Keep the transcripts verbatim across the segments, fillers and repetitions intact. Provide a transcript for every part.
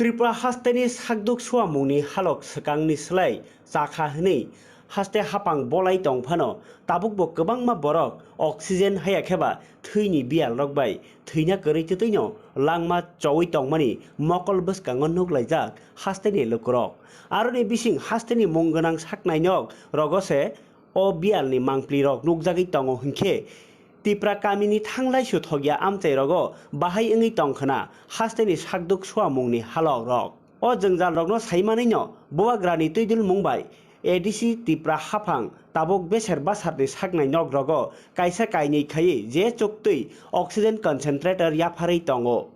Tripura hasteni sakduk suamungni halok swkangni slai chakha hwnwi haste haphang bolai tong phano, tabukbo kwbangma borok oxygen haya kheba thwini biyalrok bai thwina kwrwi twtwino langma chowi tongmani mokol bwskango nuklaijak hasteni lukurok. Aroni bising hasteni mung gwnang saknainok rogo se o biyalni mangpli rok nukjagwi tongo hinkhe Tipra kamini thanglai suthokya amchai rogo bahai wngwi tongkhwna hasteni sakduk suamungni halok rok. O jwngjal rokno saimanwino bubagrani twidulmung bai A D C Tipra haphang tabuk beser basarni saknai nok rogo kaisa kainwi khaiwi je chuktwi oxygen concentrator yapharwi tongo.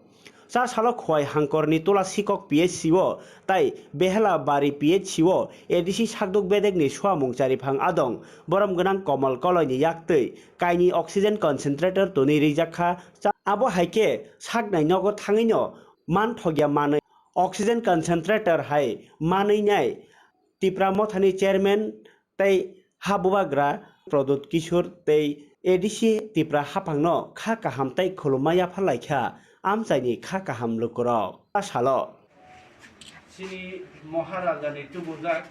Cha salo Khowai Hangkorni Tula Sikok P H C o tai Behela Bari P H C o A D C sakduk bedekni suamung chariphang adong borom gwnang Komol Koloini yaktwi kainwi oxygen concentrator twnwi rijak kha. Cha-, abo hai khe saknai nogo thangwino manthokya manwi oxygen concentrator hai manwi nai Tipra Mothani chairman tei ha bubagra Pradyot Kishore tei A D C Tipra haphangno kha kaham tei khulumma yapharlaikha amchaini kha kaham lukurok. A salo. Chini Maharajani tubujak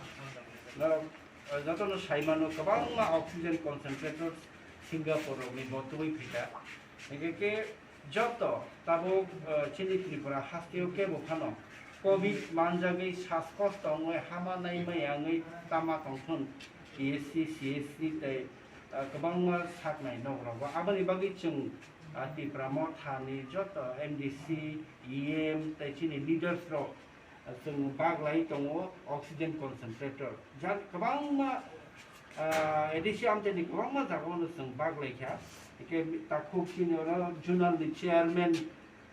norok, eh, jotono saimano kwbangma oxygen concentrator Singapore rokni bo tubui phaikha. Hingkhe khe joto tabuk, eh, chini Tripura hasteo kebo phano covid manjagwi saskosto wngwi hama naimaya wngwi tama tongthun P H C, C H C tei, eh, kwbangma saknai nok rogo. Aboni bagwi chwng, ah, Tipra Mothani joto M D C, E M tei chini leaders rok, ah, chwng baglai tongo oxygen concentrator. Jat kwbangma, ah, A D C amchaini kwbangma jagao no chwng baglai kha. Hingkhe takhuk chini oro zonal ni chairman,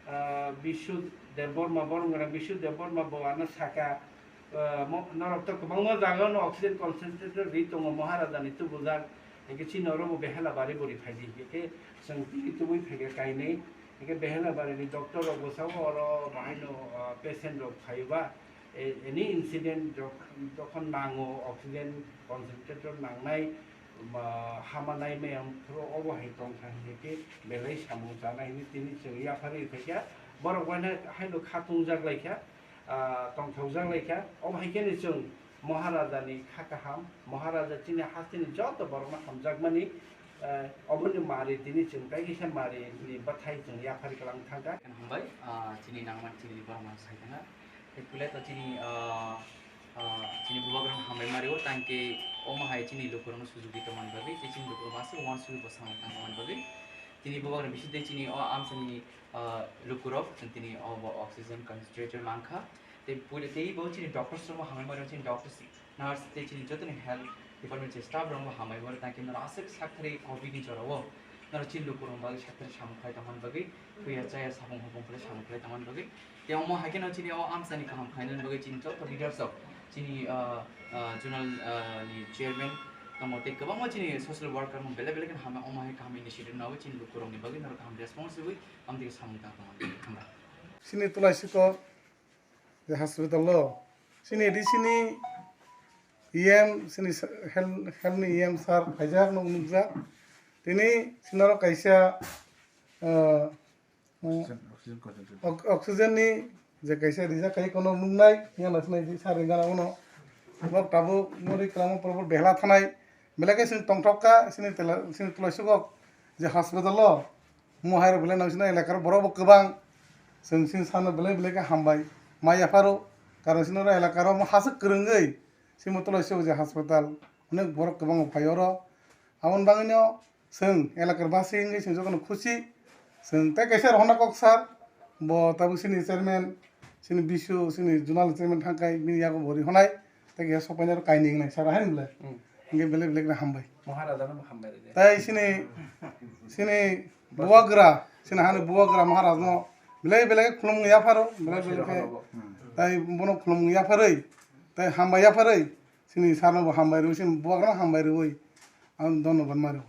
ah, Bishu Debbarma, borok wngkha Bishu Debbarma bo ano saka, ah, mo-, norok to kwbangma jagao no oxygen concentrator ri tongo Maharajani tubujak. Hingkhe chini oro bo Behela Bari bo ri phaidi. Hingkhe chwng tini tubui phaikha kainwi. Hingkhe Behela Bari ni doctor rok bo sao oro bahaino, ah, patient rok phaio ba, a-, any incident jok-, jokhon nango oxygen concentrator nangnai, ma, hama naimaya phuru obo hai tongkha hinkhe belai samung chanai hinwi tini chwng yapharwi phaikha. Borok baino haino kha tungjak laikha, ah, tongthokjak laikha. Obo hai kheno chwng Maharajani kha kaham, Maharaja chini hasteni joto borokno hamjakmani, eh, oboni mari tini chwng tai kisa mari ni bwthai chwng yaphari kwlang thangkha. Hambai, ah, chini nangmani chini borokno sai thangkha. Tei puila to chini, ah, ah, chini bubagrang hambai mario, tangke omo hai chini lukurokno sujuk di tongmani bagwi, tei chini lukurok aswk uansugwi bwskango tangmani bagwi. Chini bubagrang bising tei chini o amchaini, ah, lukurok, chwng tini obo oxygen concentrator mankha. Tei puila tei bo chini doctors rokno hambai mario, chini doctors, nurse tei chini jotoni health department ni staff rokno hambai mario, tangke norok aswk sakthari covid ni jorao norok chini lukurokni bagwi sakthari samung khlai tongmani bagwi, puya chaya sapung hopung khlai samung khlai tongmani bagwi. Tei omo hai kheno chini o amchaini kaham khlainani bagwi chini joto leaders rok, chini, ah, ah, zonal, ah, ni chairman tongo tei kwbangma chini social worker rok belai belai kheno hambai omo hai kaham initiative nawi chini lukurokni bagwi norok kaham response rwui amtwi samung tang tongmani bagwi. Hambai. Chini Tulai Sikok je hospital o chini A D C ni E M, chini sa-, health, health ni E M sir phaijak, nok nukjak. Tini sinaro kaisa, ah, oxygen, oxygen concentrator. Ox-, oxygen ni je kaisa rijak, kai kono nuknai, yang lasinai di sir ringana uno. Nok tabuk muri kwlangma porpor behla thanai. Belai khe chwng tongthok kha, chini tela, chini Tulai Sikok je hospital o. Mo hai rok belai nang sini elakar borok bo kwbang. Chwng sini sano belai belai khe hambai. Ma yapharo, karon sini oro elakar o mo hasik kwrwngwi. Simo Tulai Sikok je hospital. Onek borok kwbang phai oro. Aboni bagwino chwng elakar basi wngwi chwng jotono khusi. Chwng tei kaisa rohorna kok sir. Bo tabuk sini chairman. Chini bisu, chini zonal chairman thangkai, bini yago bo rihonai, tei kaisa sopainai rok kainwi wngnai, sir, haino bwle? Hmm. Hingke belai belai khe hambai. Maharaja no hambai rwdi. Tei chini, chini bubagra, chini hani bubagra Maharaj no belai belai khe khulumung yapharo, belai belai khe, hmm, tei bono khulumung yapharwi, tei hambai yapharwi, chini sir no bo hambai rwui, chini bubagra no hambai rwui, ang dhonnobad ma rwo.